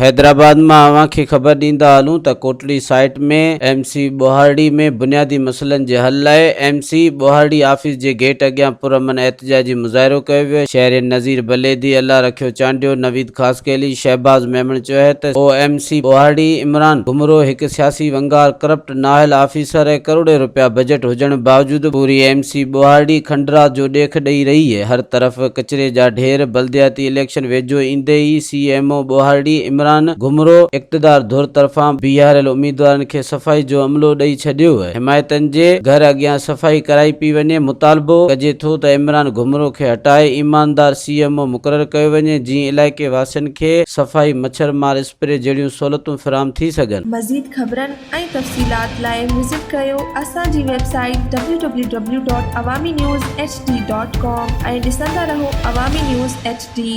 حيدرآباد مان اوهان کي خبر ڏيندا هلون ته ڪوٽڙي سائيٽ ۾ ايم سي ٻوهارڙي ۾ بنيادي مسئلن جي حل لاء ايم سي ٻوهارڙي آفيس جي گيٽ اڳيان پرامن احتجاجي مظاهرو ڪيو ويو شهرين نذير بليدي، الله رکيو چانڊيو، نويد خاصخيلي، شهباز ميمڻ چيو ته O M C Bohari Imran Ghumro هڪ سياسي ونگار، ڪرپٽ، نااهل آفيسر ۽ ڪروڙين روپيا بجيٽ هجڻ باوجود پوري ايم سي ٻوهارڙي کنڊرات جو ڏيک ڏئي رهي اهي هر طرف ڪچري جا ڍير، بلدياتي اليڪشن ويجهو ايندي ئي C M O Bohari Imran Ghumro اقتدار ڌر طرفان بيهاريل اميدوارن کي صفائي جو عملو ڏئي ڇڏيو، حمايتن جي گهر اڳيان صفائي ڪرائي پئي وڃي، مطالبو ڪجي ٿو ته عمران گهمرو کي هٽائي ايماندار سي ايم او مقرر ڪيو وڃي جيئن علائقي واسين کي صفائي، مڇر مار اسپري جهڙيون سهولتون فراهم ٿي سگهن. مزيد خبرن ۽ تفصيلات لاء وزٽ ڪريو اسان جي website W W W dot Awami news H D dot com ۽ ڏسندا رهو عوامي نيوز ايڇ ڊي.